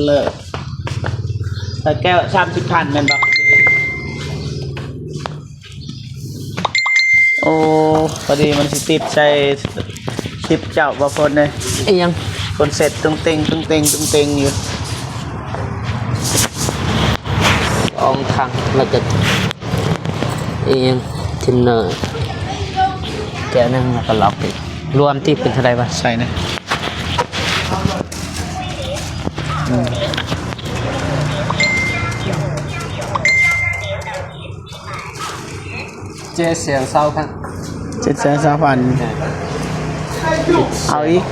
ເລີຍ ແລ້ວແກ້ວສາມສິບພັນແມ່ນບໍ່? ໂອ້ ພໍດີມັນຊິຕິດໃສ່ຄລິບເຈົ້າບໍ່ ຝົນເອີຍ. ອີຫຍັງ? ຝົນເຊັດຕຸງເຕັງ ຕຸງເຕັງ ຕຸງເຕັງຢູ່ ອອງຖັງ ແລ້ວກໍອີຫຍັງ ທິນເນີ ແກ້ວໜຶ່ງ ແລ້ວກໍລັອກອີກ ລວມຕິເປັນເທົ່າໃດວະ? ໃສ່ນະ ເຈັດແສນຊາວພັນ ເຈັດແສນຊາວພັນ ເອົາອີກ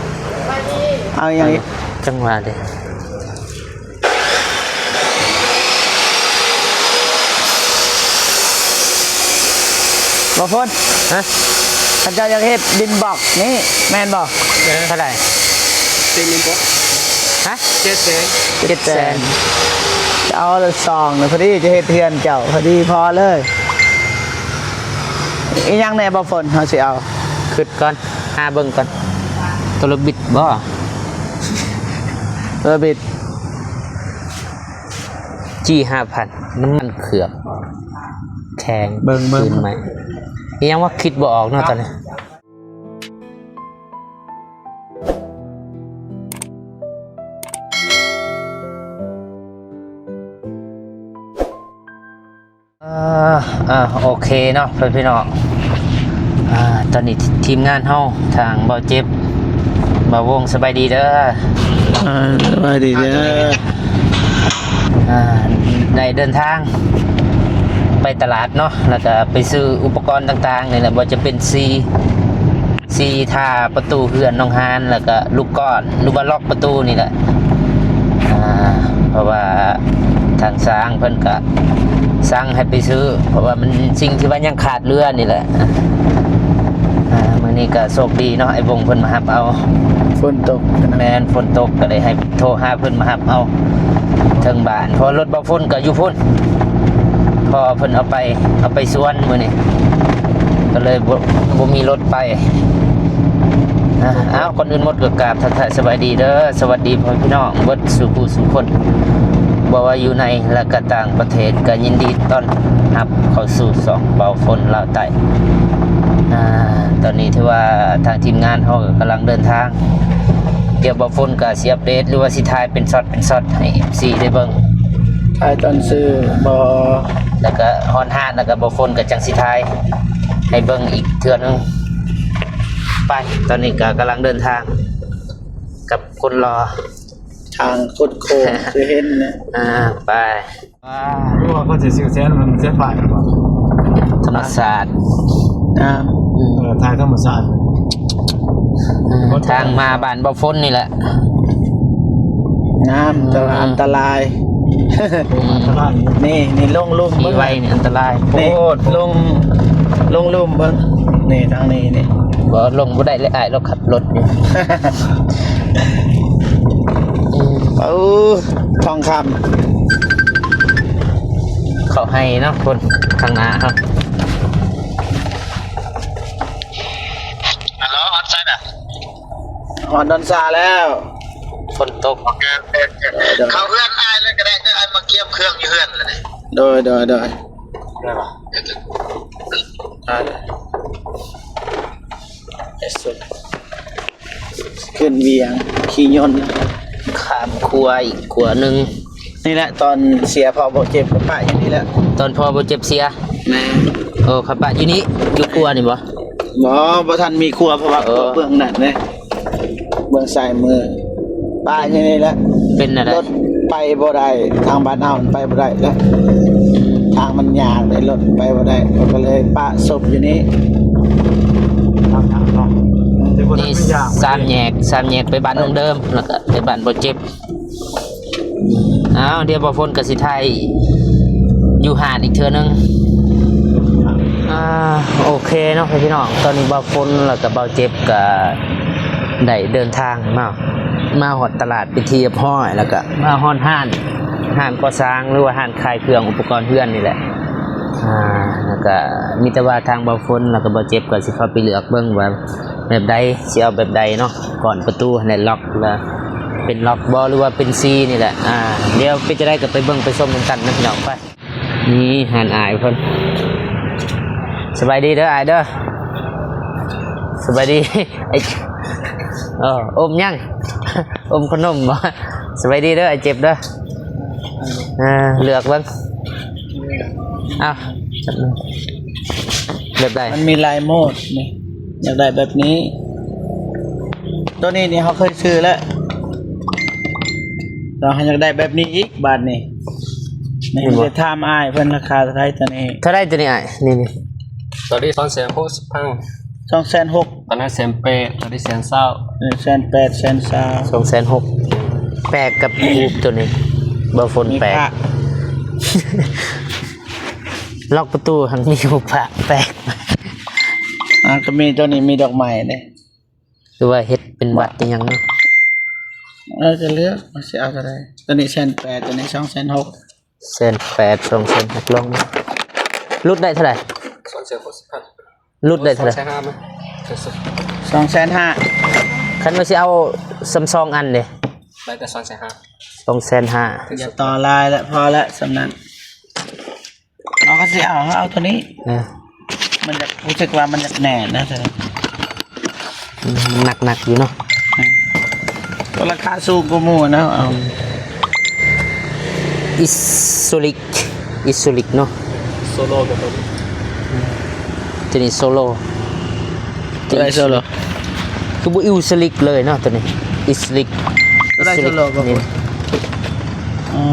ເອົາຫຍັງອີກ? ຈັງຫວະເດ້ ບໍ່ຝົນ ຮະ? ເຂົາເຈົ້າຢາກເຮັດດິນບລັອກນີ້ແມ່ນບໍ່? ເອີ ເທົ່າໃດ? ເຕັມດິນບລັອກ ຮະ? ເຈັດແສນ ເຈັດແສນ ເອົາລະສອງນະ ພໍດີຈະເຮັດເຮືອນເຈົ້າ ພໍດີພໍເລີຍ. ອີຫຍັງແດ່ບໍ່ຝົນ ເຮົາຊິເອົາ? ຄຶດກ່ອນ ຫາເບິ່ງກ່ອນ ໂຕລະບິດບໍ່? ໂຕລະບິດ ຈີຫ້າພັນ ນ້ຳມັນເຄື່ອງ ແຂງ ເບິ່ງ ເບິ່ງ ຄືນໃໝ່ ອີຫຍັງວະ ຄິດບໍ່ອອກເນາະຕອນນີ້. ອ່າ ອ່າ ໂອເຄເນາະ ເພື່ອນພີ່ນ້ອງ ອ່າ ຕອນນີ້ທີມງານເຮົາ ທາງບ່າວເຈັບ ບ່າວວົງ ສະບາຍດີເດີ. ອ່າ ສະບາຍດີເດີ. ອ່າ ໄດ້ເດີນທາງໄປຕະຫຼາດເນາະ ແລ້ວກະໄປຊື້ອຸປະກອນຕ່າງໆນີ້ແຫຼະ ບໍ່ວ່າຈະເປັນສີ ສີທາປະຕູເຮືອນນ້ອງຮານ ແລ້ວກະລູກກອນ ຫຼືວ່າລັອກປະຕູນີ້ແຫຼະ ອ່າ ເພາະວ່າທາງຊ່າງເພິ່ນກະສັ່ງໃຫ້ໄປຊື້ ເພາະວ່າມັນສິ່ງທີ່ວ່າຍັງຂາດເຫຼືອນີ້ແຫຼະ. ອ່າ ມື້ນີ້ກະໂຊກດີເນາະ ອ້າຍວົງເພິ່ນມາຮັບເອົາ ຝົນຕົກ ແມ່ນ ຝົນຕົກ ກະໄດ້ໃຫ້ໂທຫາເພິ່ນມາຮັບເອົາເຖິງບ້ານ ເພາະວ່າລົດ ຝົນກໍຢູ່ພຸ້ນ ພໍ່ເພິ່ນເອົາໄປ ເອົາໄປສວນມື້ນີ້ ກໍເລີຍບໍ່ ບໍ່ມີລົດໄປ. ອ່າ ເອົາ ກ່ອນອື່ນໝົດກໍກາບທັກທາຍສະບາຍດີເດີ ສະຫວັດດີພໍ່ແມ່ພີ່ນ້ອງເບິດສູ່ຜູ້ສູ່ຄົນ ບໍ່ວ່າຢູ່ໃນ ແລະ ກະຕ່າງປະເທດ ກໍຍິນດີຕ້ອນຮັບເຂົ້າສູ່ຊ່ອງເບົາຝົນລາວໃຕ້. ອ່າ ຕອນນີ້ຖືວ່າທາງທີມງານເຮົາກໍກຳລັງເດີນທາງ ດຽວເບົາຝົນກໍຊິອັບເດດ ຫຼືວ່າຊິຖ່າຍເປັນຊັອດ ເປັນຊັອດໃຫ້ເອັຟຊີໄດ້ເບິ່ງ ຖ່າຍຕອນຊື້ບໍ່ ແລ້ວກະຮອດຮ້ານ ແລ້ວກະເບົາຝົນກະຈັ່ງຊິຖ່າຍໃຫ້ເບິ່ງອີກເທື່ອໜຶ່ງ. ໄປ ຕອນນີ້ກະກຳລັງເດີນທາງກັບຄົນຫຼໍ່ ທາງຄົດໂຄ້ງ ຊິເຫັນນະ ອ່າ ໄປ. ອ່າ ຄືວ່າເຂົາຊິຊື້ແສນ ມັນແສນປາຍແມ່ນບໍ່? ທຳມະຊາດ ອ່າ ເອີ ຖ່າຍທຳມະຊາດ ເອີ ທາງມາບ້ານບໍ່ຝົນນີ້ແຫຼະ ງາມ ແຕ່ວ່າອັນຕະລາຍ ອັນຕະລາຍ ນີ້ ນີ້ລົງລຸ່ມ ຂີ່ໄວນີ້ອັນຕະລາຍ ນີ້ ໂອ້ ລົງ ລົງລຸ່ມເບິ່ງ ນີ້ ທາງນີ້ນີ້ ບໍ່ ລົງບໍ່ໄດ້ເລີຍ ອ້າຍລາວຂັບລົດຢູ່ ເອີ ທອງຄຳ ເຂົ້າໄຮ່ເນາະ ພຸ້ນ ທາງໜ້າເຮົາ. ຮັລໂຫຼ ຮອດໃສນະ? ຮອດດອນຊາແລ້ວ ຝົນຕົກ ໂອເຄ ໂອເຄ ໂອເຄ ເອີ ເຂົ້າເຮືອນອ້າຍເລີຍກໍໄດ້ ເອີ ອ້າຍມາກຽມເຄື່ອງຢູ່ເຮືອນແລ້ວນີ້ ໂດຍ ໂດຍ ໂດຍ ໄດ້ລະ ໄດ້ລະ ຂຶ້ນວຽງຂີ່ຍົນ ຂ້າມຂົວອີກຂົວໜຶ່ງ ນີ້ແຫຼະ ຕອນເສຍພໍ່ບໍ່ເຈັບກໍປະຢູ່ນີ້ແຫຼະ ຕອນພໍ່ບໍ່ເຈັບເສຍ ແມ່ນ ໂອ້ ເຂົາປະຢູ່ນີ້ ຢູ່ຂົວນີ້ບໍ່? ບໍ່ ບໍ່ທັນມີຂົວ ເພາະວ່າ ເອີ ຂົວເບື້ອງນັ້ນເດ້ ເບື້ອງຊ້າຍມື ປະຢູ່ນີ້ແຫຼະ ເປັນແນວໃດ? ລົດໄປບໍ່ໄດ້ ທາງບ້ານເຮົາໄປບໍ່ໄດ້ແລ້ວ ທາງມັນຍາກເດ້ ລົດໄປບໍ່ໄດ້ ເຂົາກໍເລີຍປະສົບຢູ່ນີ້ ທາງຍາກເນາະ ນີ້ ສາມແຍກ ສາມແຍກໄປບ້ານນ້ອງເດີມ ແລ້ວກໍໄປບ້ານບໍ່ເຈັບ. ອ້າວ ດຽວບໍ່ຝົນກໍຊິຖ່າຍຢູ່ຮ້ານອີກເທື່ອໜຶ່ງ ອ່າ ໂອເຄເນາະພີ່ນ້ອງ ຕອນນີ້ບໍ່ຝົນ ແລ້ວກໍບໍ່ເຈັບ ກໍໄດ້ເດີນທາງມາ ມາຮອດຕະຫຼາດເປັນທີ່ຮຽບຮ້ອຍ ແລ້ວກໍມາຮອດຮ້ານ ຮ້ານກໍ່ສ້າງ ຫຼືວ່າຮ້ານຂາຍເຄື່ອງອຸປະກອນເຮືອນນີ້ແຫຼະ ອ່າ ແລ້ວກໍມີແຕ່ວ່າທາງບໍ່ຝົນ ແລ້ວກໍບໍ່ເຈັບ ກໍຊິເຂົ້າໄປເລືອກເບິ່ງວ່າແບບໃດ ຊິເອົາແບບໃດເນາະ ກ້ອນປະຕູຫັ້ນແຫຼະ ລັອກ ແລ້ວ ເປັນລັອກບໍ່ ຫຼືວ່າເປັນຊີນີ້ແຫຼະ. ອ່າ ດຽວເປັນຈັ່ງໃດກໍໄປເບິ່ງໄປຊົມນຳກັນນະພີ່ນ້ອງ. ໄປ ນີ້ຮ້ານອ້າຍເພິ່ນ. ສະບາຍດີເດີອ້າຍເດີ. ສະບາຍດີ. ເອີ ອົມຫຍັງ? ອົມຂະໜົມບໍ່? ສະບາຍດີເດີອ້າຍເຈັບເດີ. ເອີ ເລືອກເບິ່ງ. ເອົາ ແບບໃດ? ມັນມີຫຼາຍໂໝດນີ້. ຢາກໄດ້ແບບນີ້. ໂຕນີ້ນີ້ເຮົາເຄີຍຊື້ແລ້ວ. ແລ້ວເຮົາຢາກໄດ້ແບບນີ້ອີກບາດນີ້. ນີ້ ນີ້ບໍ່? ໄປຖາມອ້າຍເພິ່ນລາຄາເທົ່າໃດໂຕນີ້. ເທົ່າໃດໂຕນີ້ອ້າຍ? ນີ້ ນີ້ ໂຕນີ້ສອງແສນຫົກສິບພັນ. ສອງແສນຫົກ. ຕອນນັ້ນແສນແປດ ຕອນນີ້ແສນຊາວ. ເອີ ແສນແປດ ແສນຊາວ. ສອງແສນຫົກ. ແປກກັບຮູບໂຕນີ້ ບໍ່ຝົນແປກ. ມີພະ ລັອກປະຕູຫັ້ນມີຮູບພະແປກ. ອ່າ ກໍມີໂຕນີ້ ມີດອກໄມ້ເດ້. ຫຼືວ່າເຮັດເປັນວັດອີ່ຫຍັງເນາະ. ເອີ ກໍເລືອກວ່າຊິເອົາເທົ່າໃດ. ໂຕນີ້ແສນແປດ ໂຕນີ້ສອງແສນຫົກ. ແສນແປດ ສອງແສນຫົກ ລອງເບິ່ງ. ຫຼຸດໄດ້ເທົ່າໃດ? ສອງແສນຫົກສິບພັນ. ຫຼຸດໄດ້ເທົ່າໃດ? ສອງແສນຫ້າ. ສອງແສນຫ້າ. ຄັນວ່າຊິເອົາສ່ຳສອງອັນເດ? ໄດ້ແຕ່ສອງແສນຫ້າ. ສອງແສນຫ້າ. ຢ່າຕໍ່ຫຼາຍລະ ພໍລະສ່ຳນັ້ນ. ເຮົາກໍຊິເອົາ ເຮົາເອົາໂຕນີ້. ເອີ ມັນຢາກ ຮູ້ສຶກວ່າມັນຢາກແໜ້ນນະ ໂຕນີ້. ອືມ ໜັກໆຢູ່ເນາະ. ອືມ ກໍລາຄາສູງກວ່າໝູ່ນະ. ເອົາ ອືມ ອິສໂຊລິກ ອິສໂຊລິກເນາະ. ໂຊໂລກໍຕົວນີ້ ໂຕນີ້ໂຊໂລ. ໂຕໃດໂຊໂລ? ຄືບໍ່ອິວສລິກເລີຍເນາະໂຕນີ້ ອິສລິກ. ໂຕໃດໂຊໂລບໍ່? ອໍ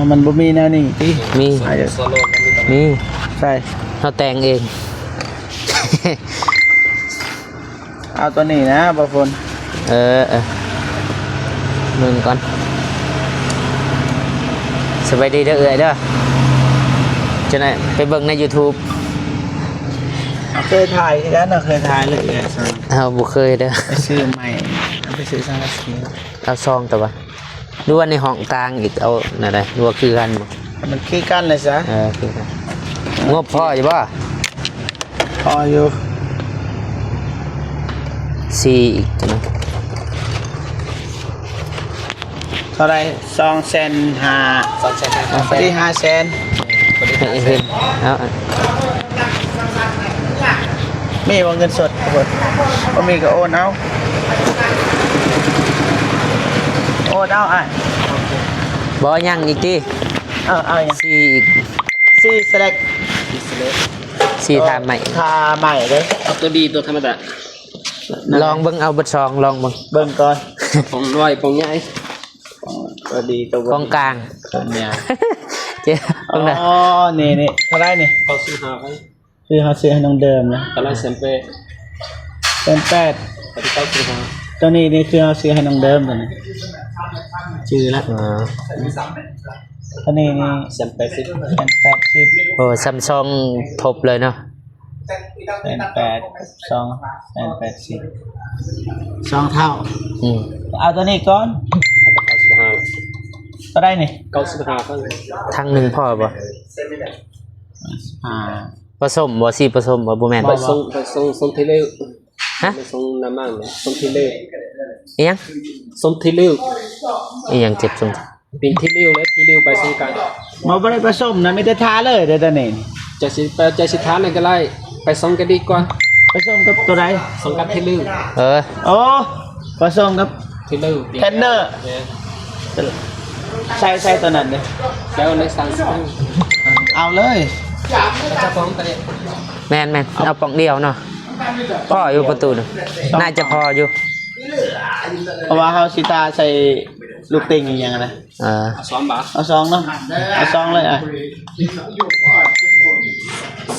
ມັນບໍ່ມີແນວນີ້ຕິ? ມີ ໂຊໂລມັນມີ. ມີ ໃສ່ ເຮົາແຕ່ງເອງ. ເອົາໂຕນີ້ນະ ບໍ່ຝົນ. ເອີ ເອີ ເບິ່ງກ່ອນ. ສະບາຍດີເດີເອື້ອຍເດີ. ຈັ່ງໃດໄປເບິ່ງໃນຢູທູບ. ເຮົາເຄີຍຖ່າຍຄືກັນ ເຮົາເຄີຍຖ່າຍເລີຍ. ເຮົາບໍ່ເຄີຍເດີ. ໄປຊື້ໃໝ່ ໄປຊື້ສັງກະສີ. ເອົາຊອງຕະວະ ຫຼືວ່າໃນຫ້ອງຕ່າງອີກ ເອົາແນວໃດ ຫຼືວ່າຄືກັນບໍ່? ມັນຄືກັນແຫຼະຊະ. ເອີ ຄືກັນ. ງົບພໍຢູ່ບໍ່? ພໍຢູ່. ສີ່ອີກຕົວໜຶ່ງ ເທົ່າໃດ? ສອງແສນຫ້າ. ສອງແສນຫ້າ. ພໍດີຫ້າແສນ. ເອີ ພໍດີຫ້າແສນ. ເອົາ ມີບໍ່ເງິນສົດ? ບໍ່ມີກໍໂອນເອົາ ໂອນເອົາອ້າຍ. ບໍ່ ຍັງອີກຕິ? ເອີ ເອົາຫຍັງ? ສີ່ອີກ. ສີ່ສະເລັກ. ສີ່ຖາດໃໝ່. ຖາດໃໝ່ເດ້. ເອົາຕົວດີ ຕົວທຳມະດາ. ລອງເບິ່ງ ເອົາເບິດສອງ ລອງເບິ່ງ. ເບິ່ງກ່ອນ. ປອງນ້ອຍ ປອງໃຫຍ່. ຕົວດີ ຕົວບໍ່ດີ ປອງກາງ ປອງຍາວ. ເຈົ້າ ອໍ ນີ້ ນີ້ ເທົ່າໃດນີ້? ເກົ້າສິບຫ້າພັນ. ຄືເຮົາຊື້ໃຫ້ນ້ອງເດີມນະ. ຕອນນັ້ນແສນແປດ. ແສນແປດ. ຕອນນີ້ເກົ້າສິບຫ້າ. ຕົວນີ້ນີ້ຄືເຮົາຊື້ໃຫ້ນ້ອງເດີມຕົວນີ້ ຈື່ລະ. ອໍ ຕົວນີ້ນີ້ແສນແປດສິບ. ແສນແປດສິບ. ໂອ້ ຊຳຊອງທົບເລີຍເນາະ. ແສນແປດ ສອງແສນແປດສິບ ສອງເທົ່າ. ອືມ ເອົາຕົວນີ້ກ່ອນ. ເກົ້າສິບຫ້າ. ເທົ່າໃດນີ້? ເກົ້າສິບຫ້າພັນ. ຖັງໜຶ່ງພໍບໍ່? ເກົ້າສິບຫ້າ. ປະສົມບໍ່? ສີປະສົມບໍ່? ບໍ່ແມ່ນ ບໍ່ ປະສົມ ປະສົມ ສົມທີເລີ. ຮະ? ປະສົມນ້ຳມັນ ສົມທີເລີ. ອີຫຍັງ? ສົມທີເລີ. ອີຫຍັງເຈັບສົມ? ເປັນທີລິວ ແລະ ທີລິວໃບສັງກະ. ບໍ່ ບໍ່ໄດ້ປະສົມນະ ມີແຕ່ທາເລີຍເດ້ຕອນນີ້. ຈະຊິ ຈະຊິທານັ້ນກໍໄດ້ ໄປສອງກະດີກວ່າ. ປະສົມກັບຕົວໃດ? ສອງກັບທີລິວ. ເອີ ໂອ້ ປະສົມກັບທີລິວ ເທນເນີ. ແມ່ນ. ໃສ່ ໃສ່ຕົວນັ້ນເດ້. ແລ້ວໃນສາມສິບ ເອົາເລີຍ. ແມ່ນໆ ເອົາປ່ອງດຽວເນາະ. ພໍຢູ່ປະຕູນະ ໜ້າຈະພໍຢູ່ ເພາະວ່າເຮົາຊິທາໃສ່ລູກຕິ່ງອີ່ຫຍັງນະ. ເອີ ເອົາສອງບາດ ເອົາສອງເນາະ ເອົາສອງເລີຍ. ອ່ະ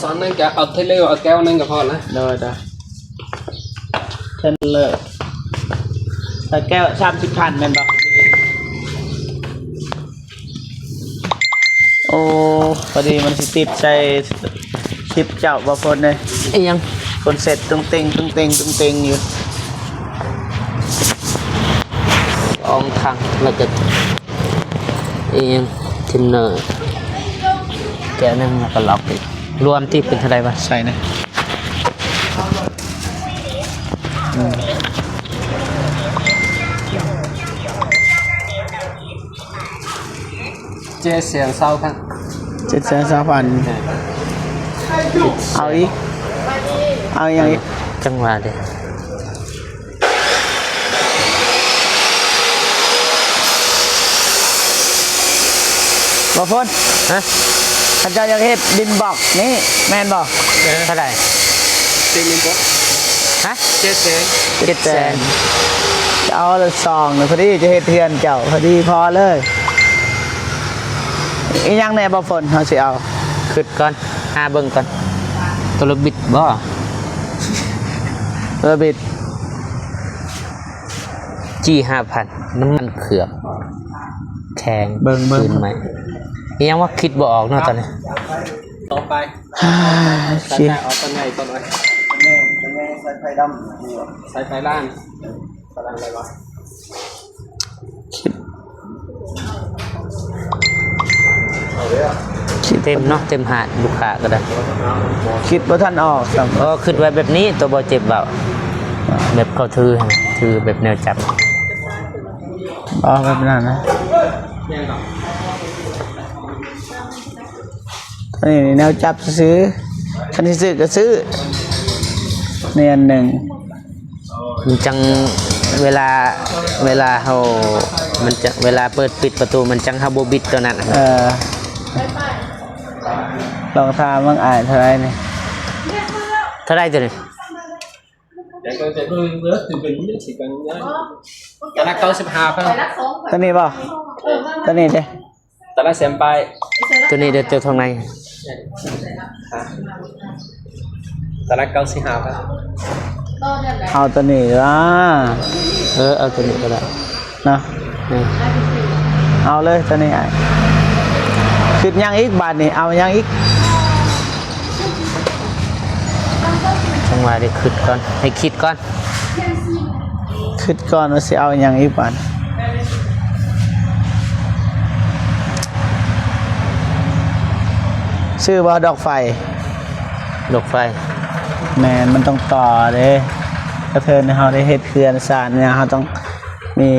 ສອງນັ້ນກະເອົາເທເລ ເອົາແກ້ວໜຶ່ງກະພໍລະ. ໂດຍ ໂດຍ ເທເລ ໃສ່ແກ້ວສາມສິບພັນແມ່ນບໍ່? ໂອ້ ພໍດີມັນຊິຕິດໃສ່ຄລິບເຈົ້າບໍ່ ຝົນເອີຍ. ອີຫຍັງ? ຝົນເຊັດຕຸງເຕັງ ຕຸງເຕັງ ຕຸງເຕັງຢູ່. ອອງຖັງ ແລ້ວກໍອີຫຍັງ ທິນເນີ ແກ້ວໜຶ່ງ ແລ້ວກໍລັອກອີກ. ລວມທີ່ເປັນເທົ່າໃດວະ? ໃສ່ນະ. ອືມ. ເຈັດແສນຊາວພັນ ເຈັດແສນຊາວພັນ ເອີ ເອົາອີກ ເອົາຫຍັງອີກ? ຈັງຫວະເດ້ ບໍ່ຝົນ ຮະ? ເຂົາເຈົ້າຢາກເຮັດດິນບລັອກນີ້ ແມ່ນບໍ່? ເອີ ເທົ່າໃດ? ເຈັດແສນ ຮະ? ເຈັດແສນ ເຈັດແສນ ເອົາລະສອງ ພໍດີຈະເຮັດເຮືອນເຈົ້າ ພໍດີພໍເລີຍ. ອີຫຍັງແດ່ບໍ່ຝົນ ເຮົາຊິເອົາ? ຄຶດກ່ອນ ຫາເບິ່ງກ່ອນ ໂຕລະບິດບໍ່? ໂຕລະບິດ ຈີຫ້າພັນ ນ້ຳມັນເຄື່ອງ ແຂງ ເບິ່ງ ເບິ່ງ ຄືນໃໝ່ ອີຫຍັງວະ ຄິດບໍ່ອອກເນາະຕອນນີ້ ຕໍ່ໄປ ໂອເຄ ເອົາຕົວໃຫຍ່ກ່ອນເລີຍ ຕົວໃຫຍ່ ຕົວໃຫຍ່ໃສ່ໄຟດຳ ໃສ່ໄຟລ້ານ ເອີ ສາຍໄຟລ້ານໄດ້ບໍ່? ຄິດ ເຕັມເນາະ ເຕັມຫາດ ລູກຄ້າກໍໄດ້ ຄິດບໍ່ທັນອອກຊ້ຳ ເອີ ຄິດໄວ້ແບບນີ້ ໂຕບໍ່ເຈັບເວົ້າ ແບບເຂົາຖື ຖືແບບແນວຈັບ ເອົາແບບນັ້ນນະ ອັນນີ້ແນວຈັບຊື່ໆ ຄັນຊິຊື້ກໍຊື້ ແນວໜຶ່ງ ມັນຈັ່ງ ເວລາ ເວລາເຮົາ ມັນຈະ ເວລາເປີດປິດປະຕູ ມັນຈັ່ງເຮົາບໍ່ບິດຕົວນັ້ນ ເອີ ລອງຖາມເບິ່ງອ້າຍ ເທົ່າໃດນີ້? ເທົ່າໃດຕົວນີ້? ຕົວລະເກົ້າສິບຫ້າພັນ ຕົວນີ້ບໍ່? ຕົວນີ້ເດ້? ຕະລາແຊມປາຍ ຕົວນີ້ເດ້ ຕົວທາງໃນ ຕະລາເກົ້າສິບຫ້າພັນ ເອົາຕົວນີ້ລະ ເອີ ເອົາຕົວນີ້ກໍໄດ້ເນາະ ເອີ ເອົາເລີຍຕົວນີ້ອ້າຍ ຄຶດຫຍັງອີກບາດນີ້ ເອົາຫຍັງອີກ? ຈັ່ງຫວະເດ້ ຄຶດກ່ອນ ໃຫ້ຄິດກ່ອນ. ຄຶດກ່ອນວ່າຊິເອົາຫຍັງອີກບາດ ຊື້ບໍ່ດອກໄຟ? ດອກໄຟ ແມ່ນ ມັນຕ້ອງຕໍ່ເດ້ ກະເທີນເຮົາໄດ້ເຮັດເຮືອນຊານຫຍັງ ເຮົາຕ້ອງມີ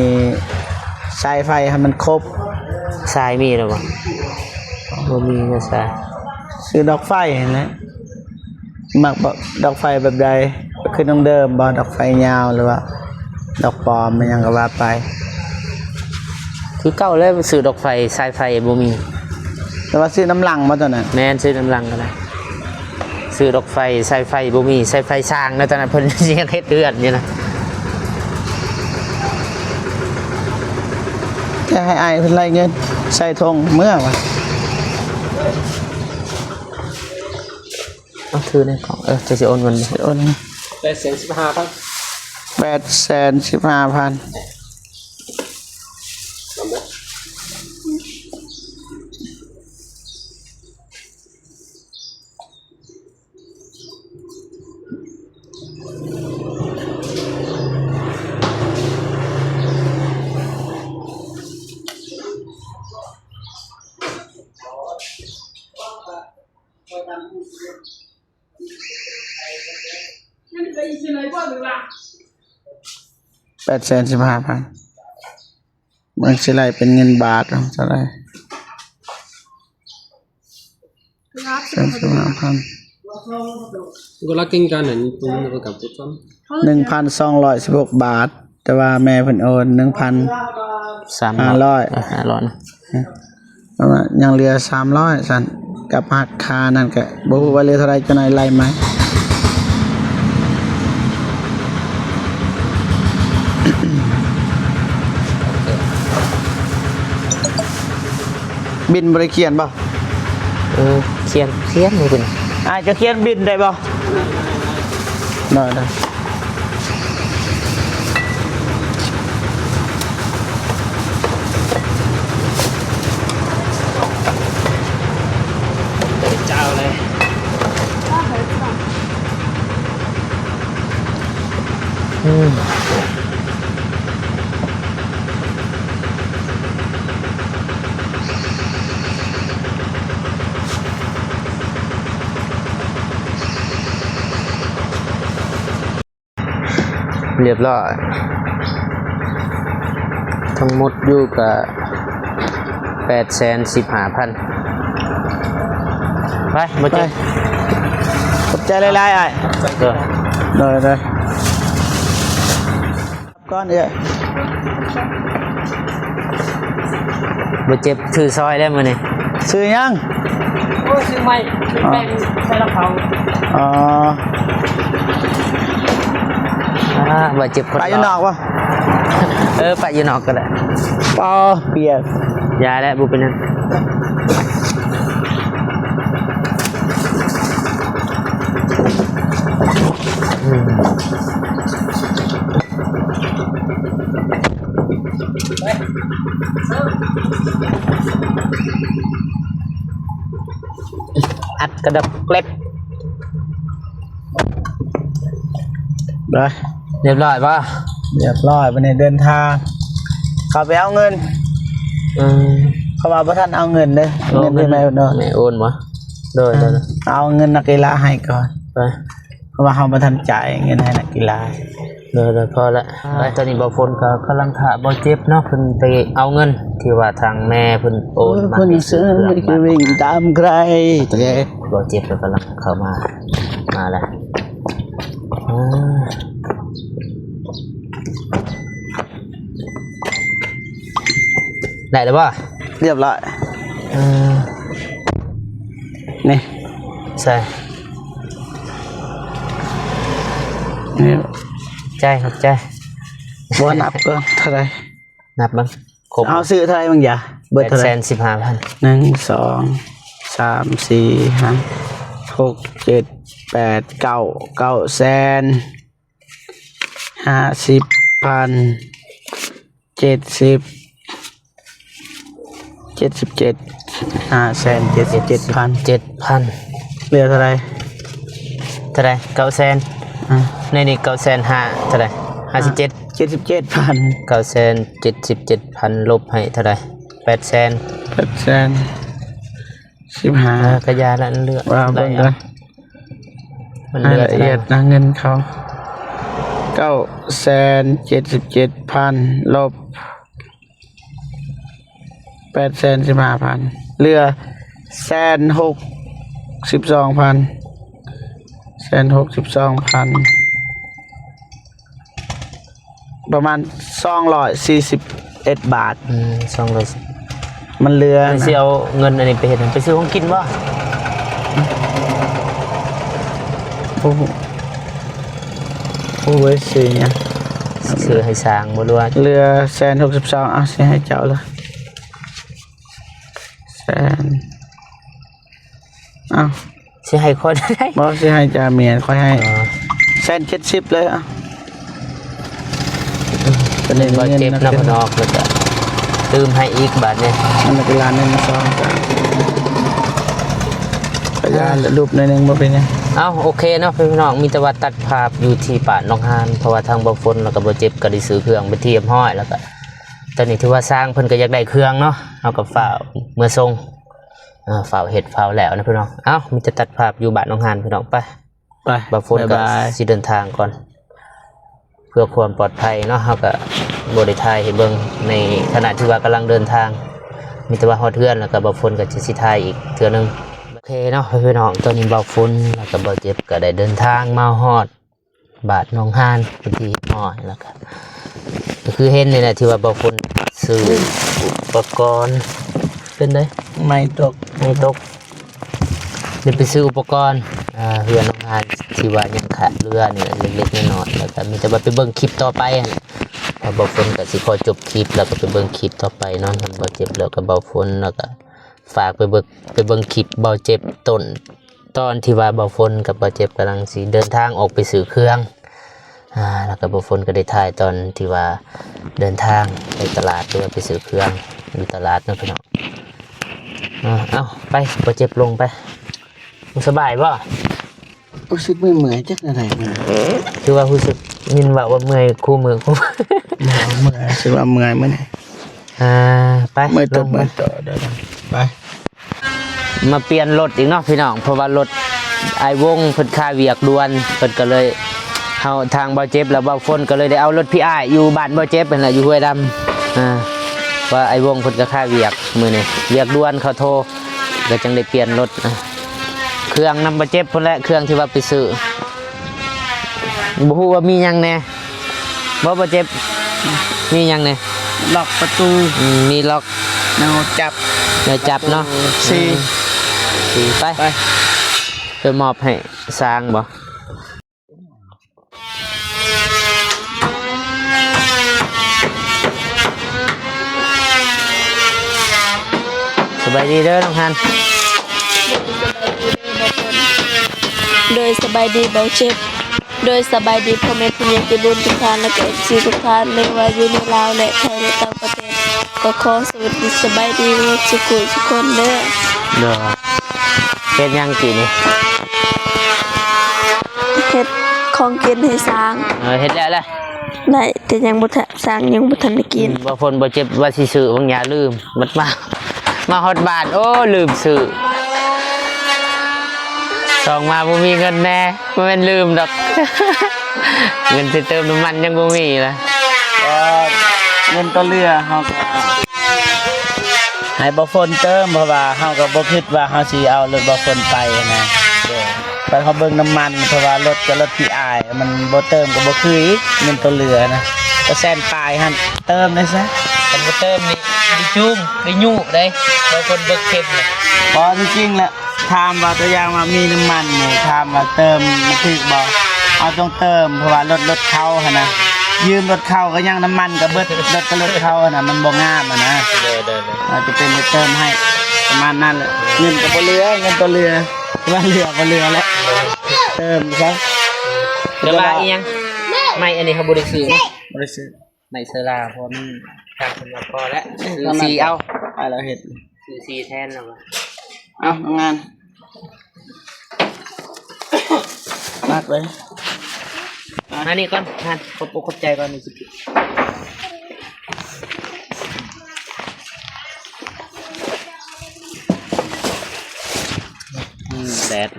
ສາຍໄຟໃຫ້ມັນຄົບ. ສາຍມີແລ້ວບໍ່? ບໍ່ມີແລ້ວສາຍ ຊື້ດອກໄຟຫັ້ນແຫຼະ. ມັກບໍ່ ດອກໄຟແບບໃດ? ຄືນ້ອງເດີມບໍ່? ດອກໄຟຍາວ ຫຼືວ່າດອກປອມ ອີຫຍັງກໍວ່າໄປ. ຄືເກົ່າແຫຼະ ຊື້ດອກໄຟ ສາຍໄຟບໍ່ມີ. ແຕ່ວ່າຊື້ນຳຫຼັງບໍ່ຕົວນັ້ນ? ແມ່ນ ຊື້ນຳຫຼັງກໍໄດ້. ຊື້ດອກໄຟ ສາຍໄຟບໍ່ມີ ສາຍໄຟສ້າງນະ ຕອນນັ້ນເພິ່ນຍັງເຮັດເຮືອນຢູ່ນະ. ແຕ່ໃຫ້ອ້າຍເພິ່ນໄລ່ເງິນໃສ່ຖົງເມືອວ່າ. ເອົາ ຖືແນ່ຂອງ ເອີ ຈະຊິໂອນເງິນ ຊິໂອນ ແປດແສນສິບຫ້າພັນ ແປດແສນສິບຫ້າພັນ. ແປດແສນສິບຫ້າພັນ ມັນຊິໄລ່ເປັນເງິນບາດເທົ່າໃດ? ແສນສິບຫ້າພັນ ກໍລະກິນກັນນັ້ນ ໜຶ່ງພັນສອງຮ້ອຍສິບຫົກບາດ ແຕ່ວ່າແມ່ເພິ່ນໂອນໜຶ່ງພັນສາມຮ້ອຍ ຫ້າຮ້ອຍ ເອີ ຫ້າຮ້ອຍ ເພາະວ່າຍັງເຫຼືອສາມຮ້ອຍຊັ້ນ ກັບຫັກຄ່ານັ້ນກະບໍ່ຮູ້ວ່າເຫຼືອເທົ່າໃດ ຈັກໜ້ອຍໄລ່ໃໝ່. ບິນບໍ່ໄດ້ຂຽນບໍ່? ເອີ ຂຽນ ຂຽນໃຫ້ເພິ່ນ. ອ້າຍ ເຈົ້າຂຽນບິນໄດ້ບໍ່? ໄດ້ ໄດ້. ເຈົ້າເລີຍ ອືມ. ຮຽບຮ້ອຍ ທັງໝົດຢູ່ກະ ແປດແສນສິບຫ້າພັນ ໄປ ບໍ່ເຈັບ ໄປ ຂອບໃຈຫຼາຍໆ ອ້າຍ ເອີ ໂດຍ ໂດຍ ກ່ອນເອື້ອຍ ບໍ່ເຈັບ ຖືຊອຍແລ້ວມື້ນີ້ ຊື້ຫຍັງ? ໂອ້ ຊື້ໄມ້ ຊື້ແປ້ງ ອໍ ໃສ່ລະເຂົາ ອໍ ອ່າ ບາດເຈັບຄົນ ໄປຢູ່ນອກບໍ່? ເອີ ໄປຢູ່ນອກກໍໄດ້ ບໍ່ ປຽກ ຢ່າແຫຼະ ບໍ່ເປັນຫຍັງ ອືມ ອັດກະດັບເລັບ ໄປ ຮຽບຮ້ອຍບໍ່? ຮຽບຮ້ອຍ ບັດນີ້ເດີນທາງ ເຂົ້າໄປເອົາເງິນ ອືມ ເພາະວ່າບໍ່ທັນເອົາເງິນເດ້ ເອົາເງິນ ເງິນທີ່ແມ່ໂອນ ແມ່ໂອນບໍ່? ໂດຍ ໂດຍ ເອົາເງິນນັກກິລາໃຫ້ກ່ອນ ໄປ ເພາະວ່າເຮົາບໍ່ທັນຈ່າຍເງິນໃຫ້ນັກກິລາ ໂດຍ ໂດຍ ພໍລະ ອ່າ ໄປ ຕອນນີ້ບ່າວຝົນກໍກຳລັງຖ້າບ່າວເຈັບເນາະ ເພິ່ນໄປເອົາເງິນທີ່ວ່າທາງແມ່ເພິ່ນໂອນມາໃຫ້ຊື້ເຄື່ອງ ເພິ່ນເຊີຍ ບໍ່ເຈັບກໍກຳລັງເຂົ້າມາ ມາແລ້ວ ອ່າ ໄດ້ແລ້ວບໍ່? ຮຽບຮ້ອຍ ເອີ ນີ້ ໃສ່ ນີ້ ໃຈ ຂອບໃຈ ບໍ່ນັບກ່ອນ ເທົ່າໃດ? ນັບເບິ່ງ ຄົບ ເອົາ ຊື້ເທົ່າໃດບາງຢ່າ ເບິດເທົ່າໃດ? ແປດແສນສິບຫ້າພັນ ໜຶ່ງ ສອງ ສາມ ສີ່ ຫ້າ ຫົກ ເຈັດ ແປດ ເກົ້າ ເກົ້າແສນ ຫ້າສິບພັນ ເຈັດສິບ ເຈັດສິບເຈັດ ຫ້າແສນເຈັດສິບເຈັດພັນ ເຈັດພັນ ເຫຼືອເທົ່າໃດ? ເທົ່າໃດ? ເກົ້າແສນ ອືມ ໃນນີ້ເກົ້າແສນຫ້າ ເທົ່າໃດ? ຫ້າສິບເຈັດ ເຈັດສິບເຈັດພັນ ເກົ້າແສນເຈັດສິບເຈັດພັນ ລົບໃຫ້ເທົ່າໃດ? ແປດແສນ ແປດແສນສິບຫ້າ ອ່າ ກະຢ່າລະ ເຫຼືອ ວ່າເບິ່ງເດີ ມັນເຫຼືອ ລາຍລະອຽດນະ ເງິນເຂົາ ເກົ້າແສນເຈັດສິບເຈັດພັນ ລົບ ແປດແສນສິບຫ້າພັນ ເຫຼືອແສນຫົກສິບສອງພັນ ແສນຫົກສິບສອງພັນ ປະມານສອງຮ້ອຍສີ່ສິບເອັດບາດ ອືມ ສອງຮ້ອຍ ມັນເຫຼືອ ມັນຊິເອົາເງິນອັນນີ້ໄປເຮັດຫຍັງ? ໄປຊື້ຂອງກິນບໍ່? ໂອ້ໂຫ ໂອ້ຍ ຊື້ຫຍັງ? ຊື້ໃຫ້ຊ້າງບໍ່ ຫຼືວ່າ ເຫຼືອແສນຫົກສິບສອງ ເອົາ ຊິໃຫ້ເຈົ້າລະ ແສນ ເອົ້າ ຊິໃຫ້ຂ້ອຍໄດ້ ບໍ່ ຊິໃຫ້ຈ່າເມຍ ຂ້ອຍໃຫ້ ອໍ ແສນເຈັດສິບເລີຍ ເອົ້າ ເປັນບໍ່ເຈັບນຳເພິ່ນອອກ ແລ້ວກະຕື່ມໃຫ້ອີກບາດນີ້ ອັນນັ້ນກະລ້ານໜຶ່ງ ສອງ ສາມ ກະຢ່າ ອ່າ ລູບໜ້ອຍໜຶ່ງ ບໍ່ເປັນຫຍັງ ເອົ້າ ໂອເຄເນາະ ພີ່ນ້ອງ ມີແຕ່ວ່າຕັດພາບຢູ່ທີ່ບ້ານໜອງຫານ ເພາະວ່າທາງບ່າວຝົນ ແລ້ວກະບ່າວເຈັບກະໄດ້ຊື້ເຄື່ອງເປັນທີ່ຮຽບຮ້ອຍ ແລ້ວກະ ຕອນນີ້ຖືວ່າຊ້າງເພິ່ນກໍຢາກໄດ້ເຄື່ອງເນາະ ເຮົາກໍຟ້າວເມືອສົ່ງ ເອີ ຟ້າວເຮັດຟ້າວແລ້ວນະພີ່ນ້ອງ ເອົ້າ ມີແຕ່ຕັດພາບຢູ່ບ້ານໜອງຫານພີ່ນ້ອງ ໄປ ໄປ ບ່າວຝົນກໍ ບາຍບາຍ ຊິເດີນທາງກ່ອນ ເພື່ອຄວາມປອດໄພເນາະ ເຮົາກໍບໍ່ໄດ້ຖ່າຍໃຫ້ເບິ່ງໃນຂະນະທີ່ວ່າກຳລັງເດີນທາງ ມີແຕ່ວ່າຮອດເຮືອນແລ້ວກໍບ່າວຝົນກໍຈະຊິຖ່າຍອີກເທື່ອໜຶ່ງ ໂອເຄເນາະ ພີ່ນ້ອງ ຕອນນີ້ບ່າວຝົນແລ້ວກໍບ່າວເຈັບກໍໄດ້ເດີນທາງມາຮອດ ບາດໜອງຫານເປັນທີ່ຮຽບຮ້ອຍ ແລ້ວກະ ກໍຄືເຫັນນີ້ແຫຼະ ທີ່ວ່າບ່າວຝົນຊື້ອຸປະກອນ ເປັນໃດ? ໄມ້ຕົກ ໄມ້ຕົກ ໄດ້ໄປຊື້ອຸປະກອນ ອ່າ ເຮືອນໜອງຫານ ທີ່ວ່າຍັງຂາດເຫຼືອນີ້ແຫຼະ ເລັກໆນ້ອຍໆ ແລ້ວກະມີແຕ່ວ່າໄປເບິ່ງຄລິບຕໍ່ໄປຫັ້ນແຫຼະ ເພາະບ່າວຝົນກະຊິຂໍຈົບຄລິບ ແລ້ວກະໄປເບິ່ງຄລິບຕໍ່ໄປເນາະ ນຳບ່າວເຈັບ ແລ້ວກະບ່າວຝົນ ແລ້ວກະ ຝາກໄປເບິ່ງ ໄປເບິ່ງຄລິບບ່າວເຈັບຕົ້ນ ຕອນທີ່ວ່າບ່າວຝົນກັບບ່າວເຈັບກຳລັງຊິເດີນທາງອອກໄປຊື້ເຄື່ອງ ອ່າ ແລ້ວກໍບ່າວຝົນກໍໄດ້ຖ່າຍຕອນທີ່ວ່າເດີນທາງໄປຕະຫຼາດ ຫຼືວ່າໄປຊື້ເຄື່ອງຢູ່ຕະຫຼາດເນາະພີ່ນ້ອງ ອ່າ ເອົ້າ ໄປ ບ່າວເຈັບລົງໄປ ບໍ່ສະບາຍບໍ່? ຮູ້ສຶກເມື່ອຍໆ ຈັກແນວໃດ ຄືວ່າຮູ້ສຶກ ຍິນເວົ້າວ່າເມື່ອຍຄູ່ມື້ຄູ່ມື້ ບໍ່ເມື່ອຍ ຮູ້ສຶກວ່າເມື່ອຍມື້ນີ້ ອ່າ ໄປ ເມື່ອຍຕົວ ລົງໄປ ເມື່ອຍຕົວ ໄປ ມາປ່ຽນລົດອີກເນາະພີ່ນ້ອງ ເພາະວ່າລົດອ້າຍວົງເພິ່ນຄາວຽກດ່ວນ ເພິ່ນກໍເລີຍ ເຮົາ ທາງບ່າວເຈັບ ແລະ ບ່າວຝົນກໍເລີຍໄດ້ເອົາລົດພີ່ອ້າຍຢູ່ບ້ານບ່າວເຈັບຫັ້ນແຫຼະ ຢູ່ຫ້ວຍດຳ ອ່າ ວ່າອ້າຍວົງເພິ່ນກໍຄາວຽກມື້ນີ້ ວຽກດ່ວນ ເຂົາໂທ ກໍຈັ່ງໄດ້ປ່ຽນລົດ. ເຄື່ອງນຳບໍ່ເຈັບພຸ້ນແຫຼະ ເຄື່ອງທີ່ວ່າໄປຊື້ ບໍ່ຮູ້ວ່າມີຫຍັງແດ່ ບໍ່ ບໍ່ເຈັບ ມີຫຍັງແດ່? ລັອກປະຕູ ອືມ ມີລັອກ ແນວຈັບ ແນວຈັບເນາະ ປະຕູ ອືມ ໄປ ໄປ ໄປມອບໃຫ້ຊ່າງບໍ່? ສະບາຍດີເດີນ້ອງຮັນ. ໂດຍ ສະບາຍດີເບົາເຈັບ. ໂດຍ ສະບາຍດີພໍ່ແມ່ຜູ້ໃຫຍ່ໃຈບຸນທຸກທ່ານ ແລະ ກໍເອັຟຊີທຸກທ່ານ ແມ່ນວ່າຢູ່ໃນລາວ ແລະ ໄທ ແລະ ຕ່າງປະເທດ ກໍຂໍສະຫວັດດີສະບາຍດີເບິດສູ່ຜູ້ສູ່ຄົນເດີ. ໂດຍ ເຮັດຫຍັງກິນນີ້? ເຮັດຂອງກິນໃຫ້ຊ້າງ. ເອີ ເຮັດແລ້ວລະ? ໄດ້ ແຕ່ຍັງບໍ່ທັນ ຊ້າງຍັງບໍ່ທັນໄດ້ກິນ. ອືມ ບໍ່ຝົນບໍ່ເຈັບວ່າຊິຊື້ບາງຢ່າງ ລືມ ໝົດມາ ມາຮອດບ້ານ ໂອ້ ລືມຊື້ ສ່ອງມາບໍ່ມີເງິນແດ່. ບໍ່ແມ່ນລືມດອກ ເງິນຊິເຕີມນ້ຳມັນຍັງບໍ່ມີລະ. ກໍເງິນຕໍ່ເຫຼືອເຮົາກໍໃຫ້ບ່າວຝົນເຕີມ ເພາະວ່າເຮົາກໍບໍ່ຄິດວ່າເຮົາຊິເອົາລົດບ່າວຝົນໄປນະ. ໂດຍ ໄປເຮົາເບິ່ງນ້ຳມັນ ເພາະວ່າລົດກໍລົດຂີ້ອາຍ ມັນບໍ່ເຕີມກໍບໍ່ຄືອີກ ເງິນຕໍ່ເຫຼືອນະ ກໍແສນປາຍຫັ້ນ ເຕີມໄດ້ຊະ. ຄັນບໍ່ເຕີມນີ້ໄດ້ຈູງໄດ້ຍູ້ເດ້ ບ່າວຝົນເບິ່ງເຂັມນະ. ບໍ່ ຈິງໆ ແລ້ວ ຖາມວ່າຕົວຢ່າງວ່າມີນ້ຳມັນນີ້ ຖາມວ່າເຕີມມັນຖືກບໍ່? ເຮົາຕ້ອງເຕີມ ເພາະວ່າລົດ ລົດເຂົາຫັ້ນນະ ຢືມລົດເຂົາກໍຍັງນ້ຳມັນກໍເບິດ ລົດກໍລົດເຂົາຫັ້ນນະ ມັນບໍ່ງາມຫັ້ນນະ. ໂດຍໆໆ ເຮົາຈະເປັນໄດ້ເຕີມໃຫ້ ປະມານນັ້ນແຫຼະ. ເງິນກໍບໍ່ເຫຼືອ ເງິນກໍເຫຼືອ ວ່າເຫຼືອບໍ່ເຫຼືອແຫຼະ ເຕີມຊະ. ແຕ່ວ່າອີ່ຫຍັງ ໄມ້ອັນນີ້ເຮົາບໍ່ໄດ້ຊື້ເນາະ ບໍ່ໄດ້ຊື້. ໄມ້ເຊີລາ ເພາະວ່າມັນທາງເພິ່ນວ່າພໍແລ້ວ ຊື້ສີເອົາ ອ້າຍລາວເຮັດ ຊື້ສີແທນແລ້ວວ່າ. ເອົາ ທຳງານ ມາເລີຍ ມານີ້ກ່ອນ ທ່ານ ຂອບອົກຂອບໃຈກ່ອນ ນີ້ຊິ ອືມ ແດດ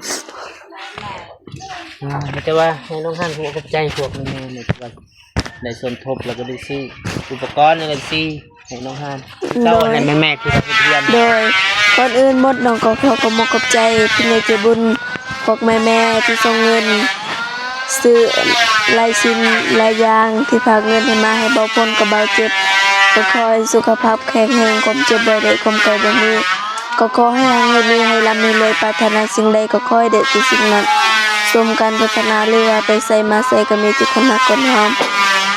ອາ ມີແຕ່ວ່າໃຫ້ນ້ອງທ່ານ ຂອບອົກຂອບໃຈພວກແມ່ໆ ທີ່ວ່າ ໄດ້ສົມທົບ ແລ້ວກໍໄດ້ຊື້ອຸປະກອນ ແລ້ວກໍສີໃຫ້ນ້ອງຮານ ໂດຍ ເຈົ້າໃຫ້ແມ່ໆ ທີ່ເຮັດຮຽນ. ໂດຍ ກ່ອນອື່ນໝົດ ນ້ອງກໍຂໍຂອບອົກຂອບໃຈຜູ້ໃຫຍ່ໃຈບຸນ ພວກແມ່ໆ ທີ່ສົ່ງເງິນ ຊື້ຫຼາຍສິ່ງຫຼາຍຢ່າງ ທີ່ຝາກເງິນໃຫ້ມາໃຫ້ເບົາພົນກັບເບົາເຈັບ ກໍຂໍໃຫ້ສຸຂະພາບແຂງແຮງ ຄວາມເຈັບບໍ່ໄດ້ ຄວາມໄຂ້ບໍ່ມີ. ກໍຂໍໃຫ້ຮັ່ງໃຫ້ມີ ໃຫ້ລ່ຳໃຫ້ລວຍ ປາດຖະໜາສິ່ງໃດກໍຂໍໃຫ້ໄດ້ແຕ່ສິ່ງນັ້ນ ສົມການປາດຖະໜາ ຫຼືວ່າໄປໃສມາໃສກໍມີແຕ່ຄົນຮັກຄົນຫອມ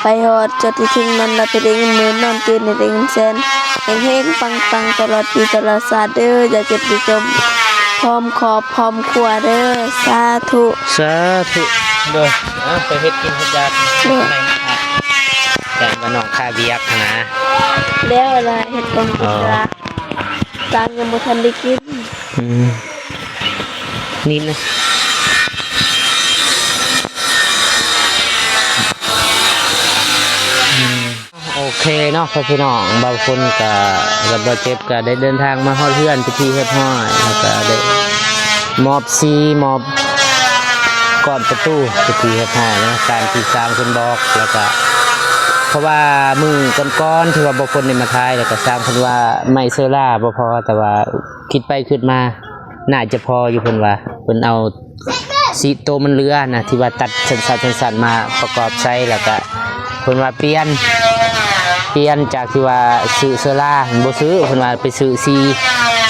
ໄປຮອດຈຸດທີ່ເຖິງນັ້ນລະໄປໄດ້ເງິນໝື່ນ ນອນຕື່ນໄດ້ເງິນແສນ ເຮັງໆ ປັງໆ ຕະຫຼອດປີຕະຫຼອດຊາດເດີ ຢ່າເຈັບຢ່າຈົນ ພ້ອມຄອບພ້ອມຄົວເດີ ສາທຸ ສາທຸ. ໂດຍ ເອົາ ໄປເຮັດກິນເຮັດຢາກ ໂດຍ ໃຫ້ ຢ້ານວ່ານ້ອງຄາວຽກຫັ້ນນະ ແລ້ວລະເຮັດຕ້ອງກິນຢາ ອໍ ສາງຍັງບໍ່ທັນໄດ້ກິນ ອືມ ນີ້ນະ ອືມ ໂອເຄເນາະ ພໍ່ແມ່ພີ່ນ້ອງ ເບົາພົນກະ ກັບເບົາເຈັບກະໄດ້ເດີນທາງມາຮອດເຮືອນເປັນທີ່ຮຽບຮ້ອຍ ແລ້ວກະໄດ້ມອບສີ ມອບກອນປະຕູເປັນທີ່ຮຽບຮ້ອຍເນາະ ຕາມທີ່ຊ່າງເພິ່ນບອກ ແລ້ວກະ ເພາະວ່າມື້ກ່ອນໆ ທີ່ວ່າເບົາພົນໄດ້ມາຖ່າຍ ແລ້ວກະຊ່າງເພິ່ນວ່າໄມ້ເຊີລາບໍ່ພໍ ແຕ່ວ່າ ຄິດໄປຄິດມາ ໜ້າຈະພໍຢູ່ ເພິ່ນວ່າ ເພິ່ນເອົາສີໂຕມັນເຫຼືອນະ ທີ່ວ່າຕັດສັ້ນໆ ສັ້ນໆ ມາປະກອບໃສ່ ແລ້ວກະເພິ່ນວ່າປ່ຽນ ປ່ຽນຈາກທີ່ວ່າຊື້ເຊີລາ ບໍ່ຊື້ ເພິ່ນວ່າໄປຊື້ສີ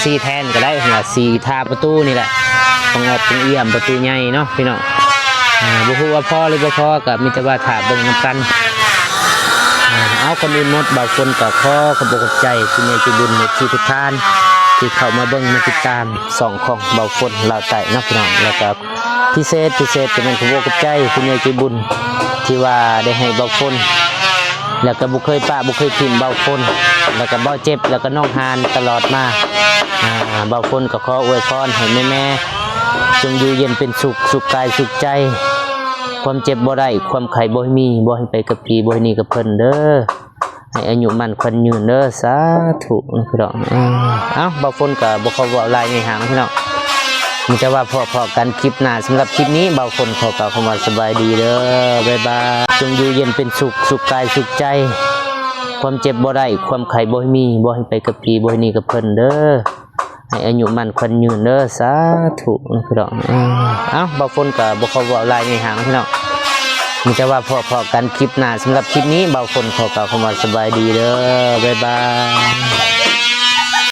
ສີແທນກໍໄດ້ ເພິ່ນວ່າສີທາປະຕູນີ້ແຫຼະ ຕ້ອງອອກຕ້ອງອ້ຽມປະຕູໃຫຍ່ເນາະ ພີ່ນ້ອງ. ອ່າ ບໍ່ຮູ້ວ່າພໍຫຼືບໍ່ພໍ ກໍມີແຕ່ວ່າຖ້າເບິ່ງນຳກັນ. ອ່າ ເອົາ ກ່ອນອື່ນໝົດ ເບົາພົນກໍຂໍຂອບອົກຂອບໃຈຜູ້ໃຫຍ່ໃຈບຸນ ເອັຟຊີ ທຸກທ່ານ ທີ່ເຂົ້າມາເບິ່ງມາຕິດຕາມຊ່ອງຂອງເບົາພົນລາວໃຕ້ເນາະ ພີ່ນ້ອງ ແລ້ວກໍພິເສດ ພິເສດກໍແມ່ນຂອບອົກຂອບໃຈຜູ້ໃຫຍ່ໃຈບຸນ ທີ່ວ່າໄດ້ໃຫ້ເບົາພົນ ແລ້ວກໍບໍ່ເຄີຍປະບໍ່ເຄີຍຖິ້ມເບົາພົນ ແລ້ວກໍເບົາເຈັບ ແລ້ວກໍນ້ອງຮານຕະຫຼອດມາ. ອ່າ ເບົາພົນກໍຂໍອວຍພອນໃຫ້ແມ່ໆ ຈົ່ງຢູ່ເຢັນເປັນສຸກ ສຸກກາຍສຸກໃຈ ຄວາມເຈັບບໍ່ໄດ້ ຄວາມໄຂ້ບໍ່ໃຫ້ມີ ບໍ່ໃຫ້ໄປກັບຜີ ບໍ່ໃຫ້ໜີກັບເພິ່ນເດີ ໃຫ້ອາຍຸໝັ້ນຂວັນຍືນເດີ ສາທຸ ພີ່ນ້ອງ. ເອົາ ເບົາພົນກໍບໍ່ຂໍເວົ້າຫຼາຍໃຫຍ່ຫາງ ພີ່ນ້ອງ ມີແຕ່ວ່າພໍ້ໆກັນຄລິບໜ້າ. ສຳລັບຄລິບນີ້ ເບົາພົນຂໍກ່າວຄຳວ່າສະບາຍດີເດີ ບາຍບາຍ ຈົ່ງຢູ່ເຢັນເປັນສຸກ ສຸກກາຍສຸກໃຈ. ຄວາມເຈັບບໍ່ໄດ້ ຄວາມໄຂ້ບໍ່ໃຫ້ມີ ບໍ່ໃຫ້ໄປກັບຜີ ບໍ່ໃຫ້ໜີກັບເພິ່ນເດີ ໃຫ້ອາຍຸໝັ້ນຂວັນຍືນເດີ ສາທຸເນາະພີ່ນ້ອງ. ເອີ ເອົ້າ ບ່າວຝົນກໍບໍ່ຂໍເວົ້າຫຼາຍໃຫຍ່ຫາງພີ່ນ້ອງ ມີແຕ່ວ່າພໍ້ໆກັນຄລິບໜ້າ. ສຳລັບຄລິບນີ້ ບ່າວຝົນຂໍກ່າວຄຳວ່າສະບາຍດີເດີ ບາຍບາຍ.